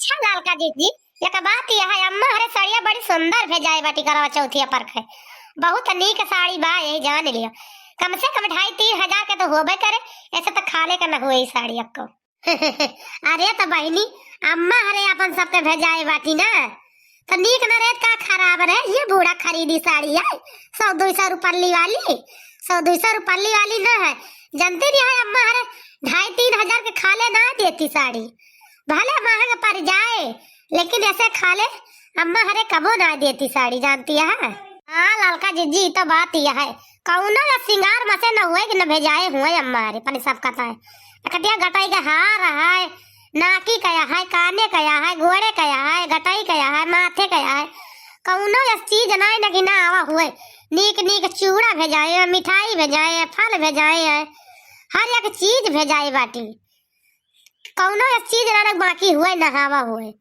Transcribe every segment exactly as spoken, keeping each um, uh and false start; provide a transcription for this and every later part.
अच्छा ललका जिज्जी, एक बात यह है, अम्मा हरे साड़िया बड़ी सुंदर भेजाए बाटी करवा चौथिया पर के। बहुत नीक साड़ी बा, यही जान लियो। कम से कम ढाई तीन हजार के तो होबे करे, ऐसे तो खाले का न हुए ई साड़ी अक्को। अरे तो बहिनी, अम्मा हरे अपन सबके भेजाए बाटी ना, तो नीक न रहे का खराब रहे, ये बूढ़ा खरीदी साड़ी है, सौ दुई सौ रुपल्ली वाली, सौ दुई सौ रुपल्ली वाली ना है। जानते नहीं है अम्मा हरे ढाई तीन हजार के खाले ना देती साड़ी, भले महंग पड़ जाए, लेकिन ऐसे खाले अम्मा हरे कबो ना देती साड़ी, जानती है। हाँ ललका जिज्जी, ई तो बात यह है, कौनो या सिंगार मसे न हुए कि न भेजाए हुए अम्मा हरे, पन सब कता है। कटिया गटाई का हार है, नाकी कया है, काने कया है, गोड़े कया है, गटाई कया है, माथे कया है, कौनो या चीज ना है न कि ना आवा हुए। नीक नीक चूड़ा भेजाए है, मिठाई भेजाए है, फल भेजाए है, हर एक चीज भेजाए बाटी। कौनो एक चीज ना बाकी हुए, नहावा हुए,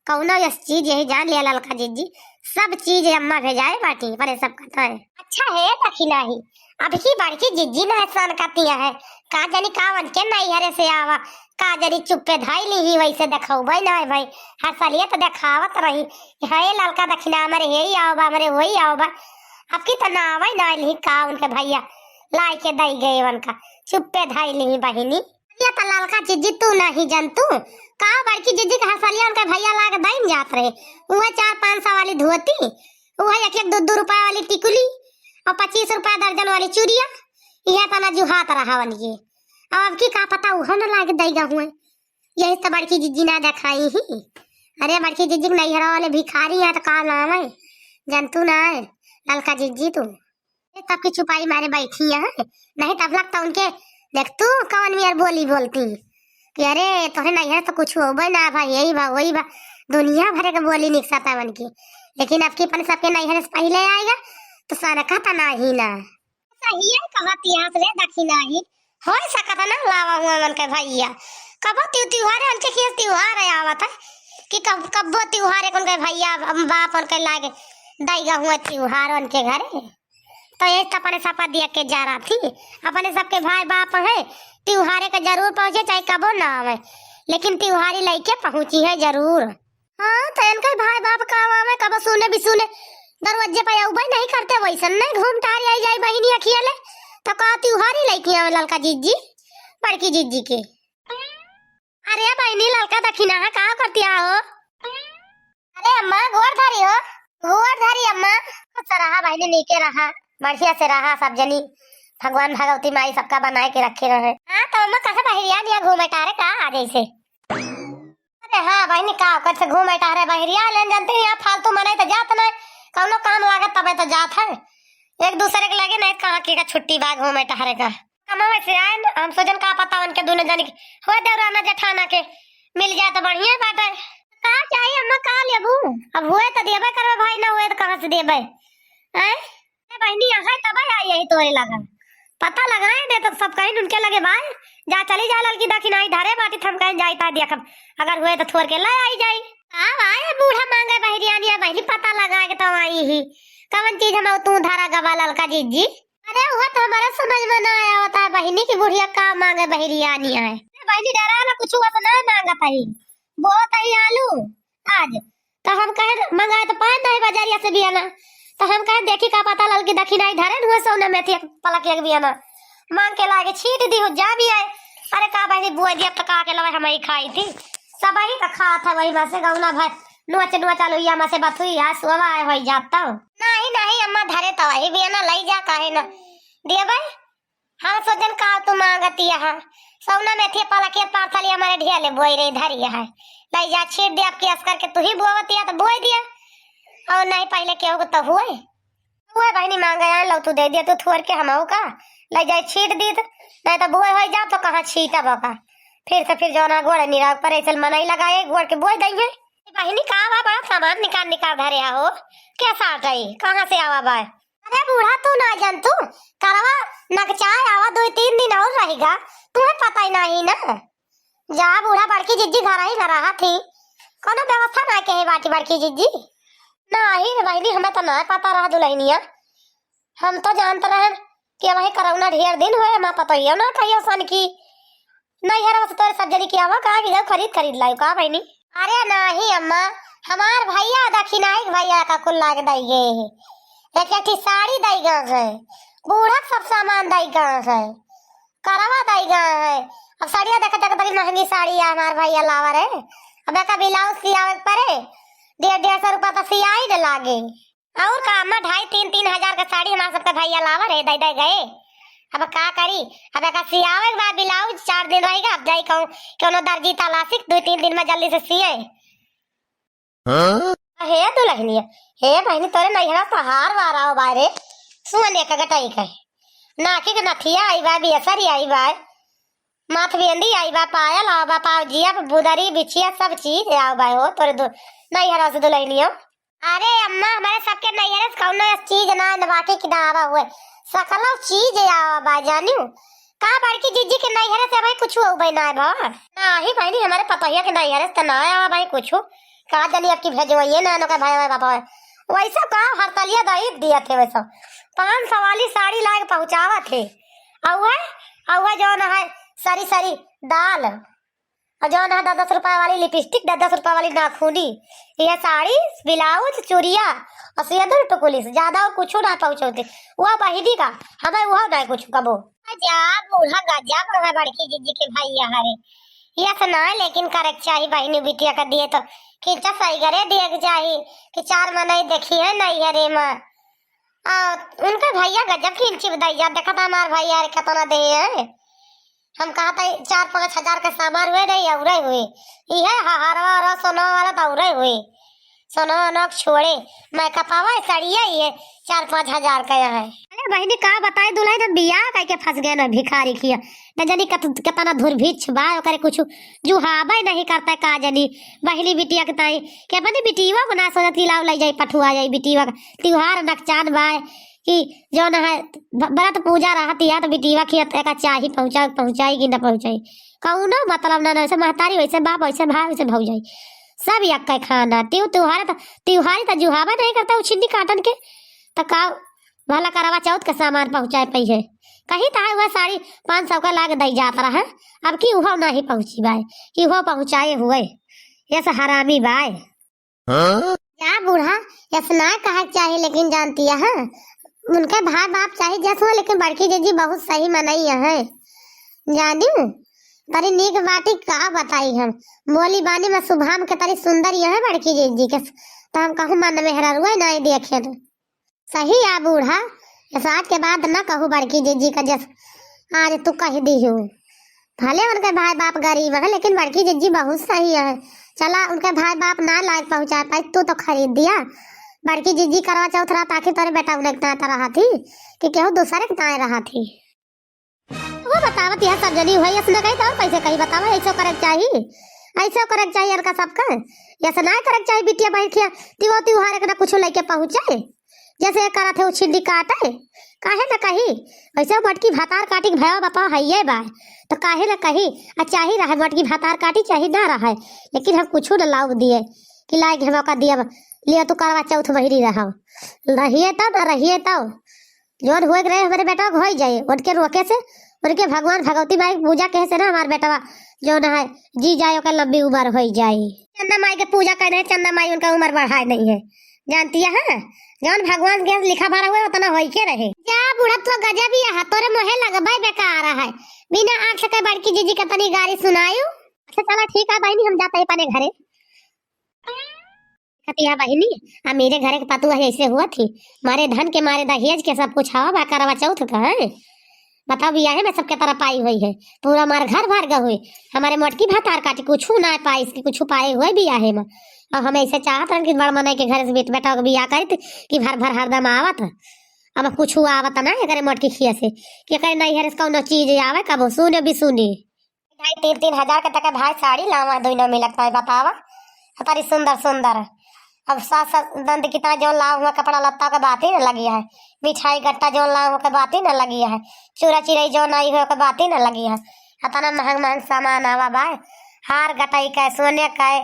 कौनो एक चीज यही जान लिया ललका जिज्जी, सब चीज अम्मा भेजाए बाटी, परे सब कता है। अच्छा है दखिनाही, अब की बड़की जिज्जी ना एहसान करती है, का जानी का उनके नैहरे से आवा, का जानी चुप्पे धाई ली ही, वैसे देखाउबे ना है भाई, हर सालिए तो देखावत रही, हे ललका दखिना हमरे हे ही आओ बा, हमरे वही आओ बा, अब की तो ना आवे ना ली का उनके भैया लाई के दई गए उनका, चुप्पे धाई ली बहिनी। अरे त ललका जिज्जी तू नहीं जनतू का, बड़की जिज्जी के हर सालिया उनका भैया लाग दइन जात रहे, उहे चार पाँच सौ वाली धोती, उहे एक एक दो दो रुपया वाली टिकुली और पच्चीस रुपया दर्जन वाली चूड़िया, इहे तना जुहात रहा उनके। अब अब की का पता उहो न लाग दईगा हुए, यही तो बड़की जिज्जी ना देखाई ही। अरे बड़की जिज्जी के नैहरा वाले भिखारी हैं तो का नाम है, जनतू ना है ललका जिज्जी तू। ये तब की छुपाई मारे बैठी है, नहीं तब लगता उनके, देख तू कौन मेर बोली बोलती कि अरे तोहरे नैहर तो कुछ होबे ना भाई, यही बा वही बा, दुनिया भरे के बोली निकसता उनकी। लेकिन अब की अपन सबके नैहर से पहले आएगा तो सनका तना ही ना। सही है कहत यहाँ से दखिनाही, हो सकत है ना लावा हुआ उनके भैया, कबो त्यू त्योहार है उनके खेत त्योहार है आवत है कि कब कब्बो त्योहार है उनके भैया बाप उनके लागे दईगा हुआ त्योहार उनके घरे। तो ये तो अपने सपा दिया के जा रहा थी, अपने सबके भाई बाप है, त्योहारे के जरूर पहुँचे, चाहे कबो ना आवे, लेकिन त्योहारी लइके पहुँची है जरूर। हाँ, तो इनके भाई बाप का आवे, कबो सुने भी सुने, दरवाजे पे आउबे नहीं करते, वैसन नहीं घूम टहरी आई जाई बहिनी अखिया ले, तो का त्योहारी लइके आवे ललका जिज्जी, बड़की जिज्जी के। अरे बहिनी, ललका दखिना है, का करती हो? अरे अम्मा, गोड़ धरी हो, गोड़ धरी अम्मा। खुश रहा बहिनी, नीके रहा, बढ़िया से रहा सब जनी, भगवान भगवती माई सबका बनाए के रखे रहे। हाँ, तो अम्मा कहे बहिरिया निया घूमे टारे का आ जैसे? अरे हाँ बहिनी, का कैसे घूमे टारे बहिरिया, लेन जानते हैं, यहाँ फालतू मने तो जात नहीं, कौनो काम लागत तबे तो जात है, एक दूसरे के लगे नहीं, कहाँ के का छुट्टी बा घूमे टहरे का। कमावे से आए न, हम सोचन का पता उनके दोनों जन के, हो देवराना जेठाना के मिल जाए तो बढ़िया बाटे। का चाही अम्मा, का लेबू? अब हुए तो देबे करबे भाई, ना हुए तो कहाँ से देबे? हैं? ए बहिनी, यहाँ तब आई यही तोरे लगा। पता लगाए दे तो सब कहीं उनके लगे भाई, जा चली जा ललकी दखिनाही धरे बाटी, थम कहीं जाई ता देखब, अगर हुए तो थोर के ले आई जाई। का भाई बूढ़ा मांगे बहिरियानिया बहिनी, पता लगा के तो आई ही, कवन चीज हम तू धरा गबा ललका जिज्जी? अरे, वह तो हमारे समझ में ना आया होता है बहिनी कि बुढ़िया का मांगे बहिरियानिया है। अरे बहिनी, डरा ना, कुछ वैसा ना मांगत है, बोत है आलू आज, तो हम कहे मंगाए तो पाए नहीं बजरिया से बियाना, तो हम कहे देखी का पता ललकी दखिनाही धरे न हुए सोना मेथी पलक एक बियाना मांग के लागे छीट दी हो जा भी आए। अरे का बहिनी, बुआ जी अब तो का के लवे हम ही खाई थी, सब ही का खात है वही में से गौना भर नोच नोच आलू या में से बथुई आ सुवा होई जात तो। नहीं नहीं अम्मा, धरे तो वही बियाना लई जा, काहे ना देबे। हम सोचन का तू मांगती है, सौना मेथी पालक के पाथली हमारे ढिया ले बोई रही धरी है, लई जा छीट दे आपकी असकर के, तू ही बोवती है तो बोई दिया, और नहीं पहले केहू को तो हुए, हुए बहिनी मांगे आन लो तू दे दिया, तू थोर के हमहू का लई जाए छीट दीत, नहीं तो बोई होई जा तो कहाँ छीटब का, फिर से फिर जौना गोड़ निराग पर ऐसे मनई लगाए गोड़ के बोई दइए। बहिनी का बा, बड़ा सामान निकाल निकाल धरे हो, कैसा हटाई, कहाँ से आवा बा? अरे बूढ़ा, तू ना जानतू, करवा नकचाए आवा, दो तीन दिन और रहेगा, तुम्हें पता ही नहीं ना। जा बूढ़ा, बड़की जिज्जी घर ही घर रहा थी, कोनो व्यवस्था ना कहे बाटी बड़की जिज्जी। नहीं रे बहिनी, हमें तो ना पता रहा दुल्हनिया, हम तो जानत रहन कि वही करौना ढेर दिन हुए, हमार पतोहियो ना कहियो सन की। नहीं हर वक्त तोरे सब जनी की आवा का कि जाओ खरीद खरीद लाओ का बहिनी। अरे नाही अम्मा, हमार भइया दखिनाई के भइया का कुल लाग दई गए है। एक एक ठी साड़ी दई गए है, बूढ़ा के सब सामान दई गए है, करवा दई गए है। अब साड़िया देख देख बड़ी महंगी साड़ी है हमार भइया लावा रे। अब एका ब्लाउज सियावे के परे, डेढ़ डेढ़ सौ रुपया तो सियाई न लागे। और का अम्मा, ढाई तीन तीन हजार का साड़ी हमार सबके भइया लावा रे, दई दई गए। अब का करी, अब एका सियावे के बाद ब्लाउज चार दिन रहेगा, अब जाई कहूँ कौनो दर्जी तलाशी, दो तीन दिन में जल्दी से सिए। हाँ? हे दुलहनिया, हे बहिनी, तोरे नैहरा से हार वार आवा बाय रे, सुअन एक गटई के, नाकी के नथिया आई बाय, बियसरी आई बाय, माथ बेंदी आई बाय, पायल आवा बाय, पावजिया, बुदरी, बिछिया, सब चीज आवा बाय हो तोरे दु-, नैहरा से दुलहनिया। अरे अम्मा, हमरे सबके नैहरे से कौनो चीज ना न बाकी कि ना आवा हुए, सकलो चीज आवा बाय जानियो। का बड़की जिज्जी के नैहरे से भाई कुछ हो भाई ना भा? नाही बहिनी, हमरे पतोहिया के नैहरे से त ना आवा भाई कुछ। का जानी अब की भेजवाइए ना, ना का भाई, भाई बापा। वैसे का हड़तालिया दई दिया थे वैसे। पाँच सौ वाली साड़ी लाके पहुँचावा थे। अउहे, अउहे जौन है सरी सरी दाल। और जौन है दस दस रुपया वाली लिपस्टिक, दस दस रुपया वाली नाखूनी, ये साड़ी, ब्लाउज, चूड़िया और सिंदूर टुकुली से ज्यादा और कुछ ना पहुँचौते। वह बहिनी का, हमें वह ना कुछ कबो। जा बूढ़ा गजब है बड़की जिज्जी के भइया हरे। ये तो ना, लेकिन करे के चाही बहिनी बिटिया का दिए तो खींचा सही करे दिए के चाही कि चार मनई देखी है नैहरे में। आ, उनका भइया गजब खींची बताई जा, देखा था हमार भइया रे कितना दे है। हम कहा था चार पाँच हजार का सामान हुए नहीं, औरे हुए। इहे ह-, हरवा, हरवा, सोना वाला तो औरे हुए। सोना, वोना के छोड़े, मैं कपावा साड़िया ही है, चार पाँच हजार का है। अरे बहिनी, का बताई दुलहिन, हम बियाह कइके फंस गए ना भिखारी खिया। न जानी कत-, कितना दुर्भिक्ष बा, ओकरे कुछ जुहाबे नहीं करता का जानी। बहिनी बिटिया के ताई, के अपनी बिटिया को ना सोचत कि लाओ ले जाई, पठुआ जाई बिटिया का। त्योहार नकचान बा कि जौन है ब-, व्रत पूजा रहत या तो बिटिया खिया एका चाही पहुँचा, पहुँचाई कि ना पहुँचाई, कौनो मतलब ना, ना, वैसे महतारी, वैसे बाप, वैसे भाई, वैसे भौजाई, सब यक्के खाना। त्यू-, त्योहार त, त्योहारी त जुहाबे नहीं करता उछिन्नी काटन के, त का भला करवा चौथ के सामान पहुँचाए पइहे। कहीं त है वह साड़ी पाँच सौ का लाग दई जात रहा, अब की उहो नहीं पहुँची बाय, कि उहो पहुँचाए हुए, ये से हरामी बाय। हाँ? जा बूढ़ा, ऐसा ना कहे के चाही, लेकिन जानती है, उनके भाई बाप चाहे जस हो, लेकिन बड़की जिज्जी बहुत सही मनई है, जानियो। तरी नीक बाटी का बताई हम, बोली बानी में सुभाम के तरी सुंदर यह बड़की जिज्जी के, तो हम कहूँ मन मेहररुआ नहीं देखे तो। सही आ बूढ़ा, ऐसा आज के बाद न कहू बड़की जिज्जी का जस आज तू कह दी हो। भले उनके भाई बाप गरीब है, लेकिन बड़की जिज्जी बहुत सही है। चला, उनके भाई बाप ना लायक पहुँचा पाए, तू तो खरीद दिया। बड़की जिज्जी करवा चौथ रात आखिर तोरे बेटा उन्हें के ताए रहा थी कि केहू दूसरे के ताए रहा थी। वो बतावत यह सब जनी हुई, ऐसे न कही तो और कैसे कही बतावा, ऐसे करे के चाही, ऐसे करे के चाही इनका सबका, ऐसे ना करे के चाही बिटिया बहन खिया, तिवा त्योहार एक ना कुछ लेके पहुँचे। जैसे ये करत है उछिंडी काटे, काहे न कही, वैसे मोटकी भातार काटी के भयवा बापा हइये बा, तो काहे न कही, आ चाही रहे मोटकी भातार काटी, चाही ना रहे, लेकिन हम कुछो न लाउब दिए कि लाए के हम ओका दियब, लिया तू करवा चौथ बहिरी रहो, रहिए तब, रहिए तब, जौन होए के रहे हमरे बेटा के होई जाए, उनके रोके से, उनके भगवान भगवती माई के पूजा कहे से ना हमार बेटवा जौन है जी जाए, ओकर लंबी उम्र होई जाए। चंदा माई के पूजा करे है, चंदा माई उनका उम्र बढ़ाए नहीं है, जानती है? जौन भगवान के लिखा भरा हुआ है, उतना होई के रहे। जा बूढ़ा, तो गजब ही है, तोरे मोहे लगबे बेकार है। बिना आँख से कई बड़की जिज्जी के तनी गारी सुनायु। अच्छा चला ठीक है बहिनी, हम जाते हैं अपने घरे। कतिया बहिनी, आ मेरे घरे के पतुआ ऐसे हुआ थी, मारे धन के मारे दहेज के सब कुछ हवा बा करवा चौथ का है। बताओ बियाहे में सबके तरह पाई हुई है, पूरा मार घर भर गए हुए। हमारे मोटकी भातार काटी कुछ ना पाई, इसकी कुछ पाए हुए बियाहे में। अब हम ऐसे चाहत रहन कि बड़ मनई के घर से बेट बेटा के बियाह करित कि भर भर हरदम आवत। अब कुछ आवत ना एकरे मोटकी खिया से, कि एकरे नैहर से कौनो चीज आवे कबो सुने भी सुने। ढाई तीन, तीन हजार के तक भाई साड़ी लावा, दुइनो मिलत पाए बतावा, अतरी सुंदर सुंदर। अब सास, सास नंद की तरह जौन लाव हुआ कपड़ा लत्ता के बात ही न लगी है, मिठाई गट्टा जौन लाव हुआ के बात ही न लगी है, चूरा चिरई जौन आई हुआ के बात ही न लगी है। अतना महंग महंग सामान आवा बाय, हार गटाई का, सोने का,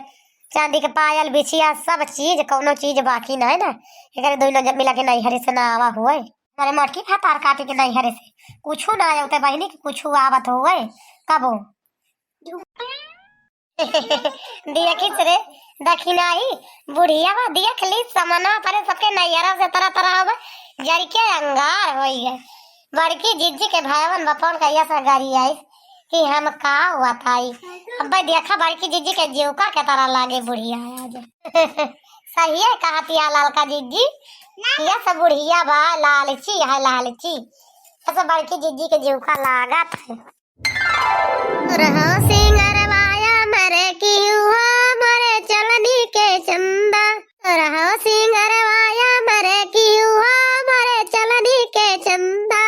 चांदी के पायल बिछिया, सब चीज, कौनो चीज बाकी नहीं ना। एकरे दुइनो जब मिला के नैहरे से ना आवा हुए। अरे मोटकी भातार काटी के नैहरे से कुछु ना आवते बहिनी के कुछु आवत होए कबो। देखिस रे दखिनाही, बुढ़िया बा, देख ली समनवा परे सबके नैहरा से तरह तरह होबे, जर के अंगार होई गए। बड़की जिज्जी के भाईवन बपौन का यस गरी आई कि हम का हुआ था ई। अब्बे देखा बड़की जिज्जी के जीवका के तरह लागे बुढ़िया आज। सही है कहतिया ललका जिज्जी, यस बुढ़िया बा लालची है लालची, यस बड़की जिज्जी के जीवका लागत है। रहो सिंगरवाया मरे की हुआ मरे चलनी के चंदा। रहो सिंगरवाया मरे की हुआ मरे चलनी के चंदा।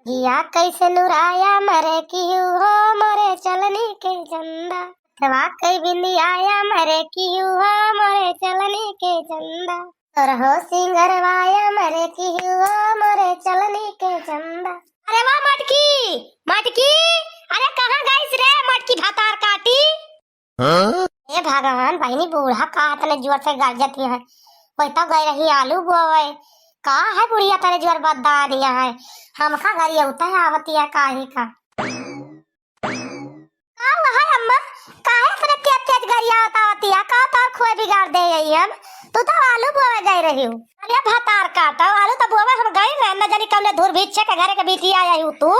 जिया कैसे नुराया मरे की हुआ मरे चलनी के चंदा। रवा कई बिंदी आया मरे की हुआ मरे चलनी के चंदा। तोरहो सिंगरवाया मरे की हुआ मोरे चलनी के चंदा। अरे वाह मटकी, मटकी, अरे कहाँ गइस रे मटकी भतार काटी? हाँ? ए भगवान, बहिनी बूढ़ा का इतने जोर से गरजत है। वही तो गई रही आलू बोवे। का है बुढ़िया तेरे जोर बदानिया है। हमका घरी उठा आवतिया काहे का। का हुआ है अम्मा? काहे इतने तेज तेज गरियावत आवतिया? का तोर खोए बिगाड़ दे यही हम? तू तो आलू बोवे गए रही हो। अरे भतार काटा, आलू तो बोवे हम गए रहे, न जानी कौने धुर भिक्षे के घरे के बिटिया आई हो तू।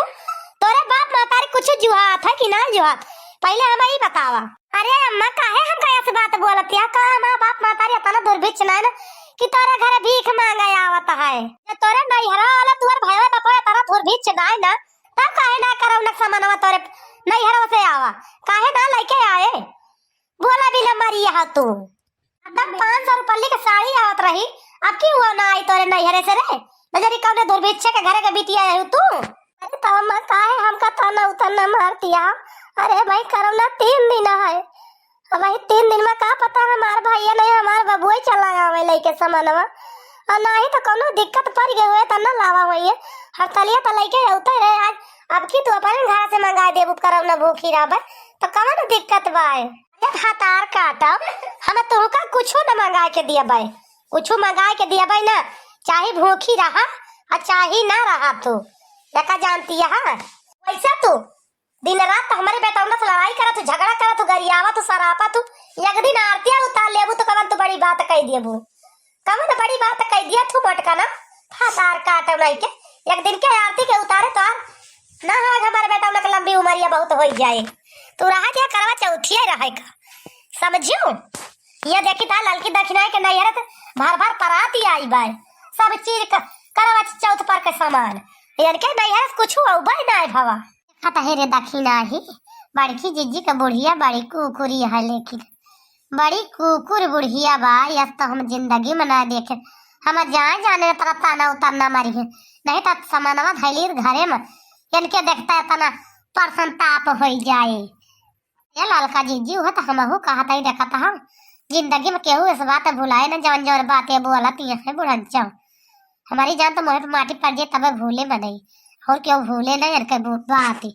तोरे बाप महतारी कुछ जुहात है कि ना जुहात? पहले हमें ही बतावा। अरे अम्मा, काहे हमका ऐसे बात बोलतिया? का हमार बाप महतारी इतना दुर्भिक्ष ना है ना कि तोरे घरे भीख मांगे आवत है? ये तोरे नैहरा वाला तुहर भैया बपवा इतना दुर्भिक्ष ना है ना, तब काहे ना करौनक सामानवा तोरे नैहरवा से आवा? काहे ना लेके आए? बोला भी ना मरी यहाँ तू। तब पाँच सौ रुपये की साड़ी आवत रही, अब की हुआ ना आई तोरे नैहरे से रे? नजरी कौने दुर्भिक्षे के घरे के बिटिया आई तू? अरे तो अम्मा काहे हमका ताना उताना मारतिया? अरे भाई करौना तीन दिन है, अब वही तीन दिन में का पता हमार भैया नहीं हमार बबुआ चला आवे लेके सामानवा। और नाही तो कोनो दिक्कत पड़ गए हुए तो न लावा हुई है। हड़तालिया तो लेके रहते रहे आज, अब की तू अपन घर से मंगा देबू करौना भूखी रहबे तो कवन दिक्कत बा? ये भातार काटब, हम तुहका कुछो न मंगा के दियबे, कुछो मंगा के दियबे ना, चाहे भूखी रहा और चाहे ना रहा तू। एका जानती है वैसे तू दिन रात तो हमरे बेटौना से लड़ाई करत हूँ, झगड़ा करत हूँ, गरियावत हूँ, सरापत हूँ। एक दिन आरती उतार लेबू तो कवन तू बड़ी बात कह देबू, कवन बड़ी बात कह दिया तू मोटका ना। भातार काटब नहीं के, एक दिन के आरती के उतारे तो आर ना हो, हमारे बेटौना के लंबी उमरिया बहुत हो जाए। तू रहा दिया करवा चौथिया रहे का, समझियो? ये देखी था ललकी दखिनाई के नैहरे से भर भर पराती आई बाय, सब चीज क-, करवा चौथ पर के सामान। इनके नैहरे से कुछ अउबे ना भवा। देखत है रे दखिनाही, बड़की जिज्जी के बुढ़िया बड़ी कुकुरी है, लेकिन बड़ी कुकुर बुढ़िया बा, यस तो हम जिंदगी में ना देखे। हम जाए जाने तरह ताना उतारना मारी है, नहीं तो सामानवा धैली घरे में, इनके देखता है तना परसन ताप हो जाए। ए ललका जिज्जी, उहे त हमहू कहत हई, देखत हऊ, जिंदगी में केहू इस बात भुलाए न, जवन जवन बातें बोलत ये है बुढ़ंचौ। हमारी जान तो मुँह पे माटी पड़ जाए तबे भूले मनई, और केहू भूले न इनके बु-, बात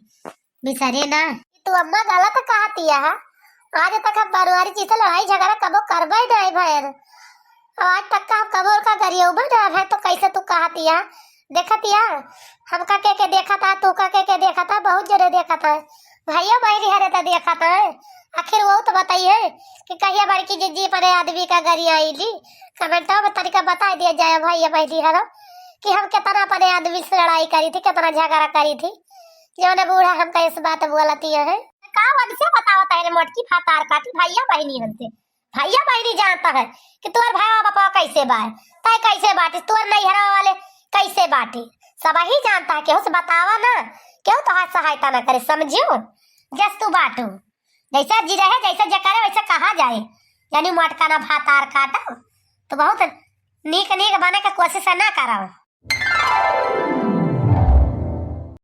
बिसरे ना। तू अम्मा गलत कहती है, आज तक हम बरुआरी जी से लड़ाई झगड़ा कबो करबे नहीं भैर। आज तक का हम कबो का गरियौबे ना है, तो कैसे तू कहतिया? देखतिया, हमका के के देखता, तू का के के देखता, बहुत जने देखता है। भैया बहनी हरे तो देखता है। आखिर वो तो बताइए कि कहिया बड़की जिज्जी अपने आदमी का गरियाइली। कमेंटवा में तनिका बता दिया जाए भैया बहनी हरो कि हम कितना अपने आदमी से लड़ाई करी थी, कितना झगड़ा करी थी, जौने बूढ़ा हमका इस बात बोलती है। का वजह से बतावत है रे मोटकी भातार काटी भैया बहनी हमसे? भैया बहिनी जानता है कि तोर भाई बापा कैसे बाए, तय कैसे बाटिस, तोर नैहरा वाले कैसे बाटे, सब ही जानता है। केहू से बतावा ना, केहू तोहार सहायता ना करे, समझियो? जस तू बाटू, जैसा जी रहे, जैसा जे करे, वैसा कहा जाए। यानी मोटका ना भातार काटो, तो बहुत नीक नीक बने के कोशिश ना करो।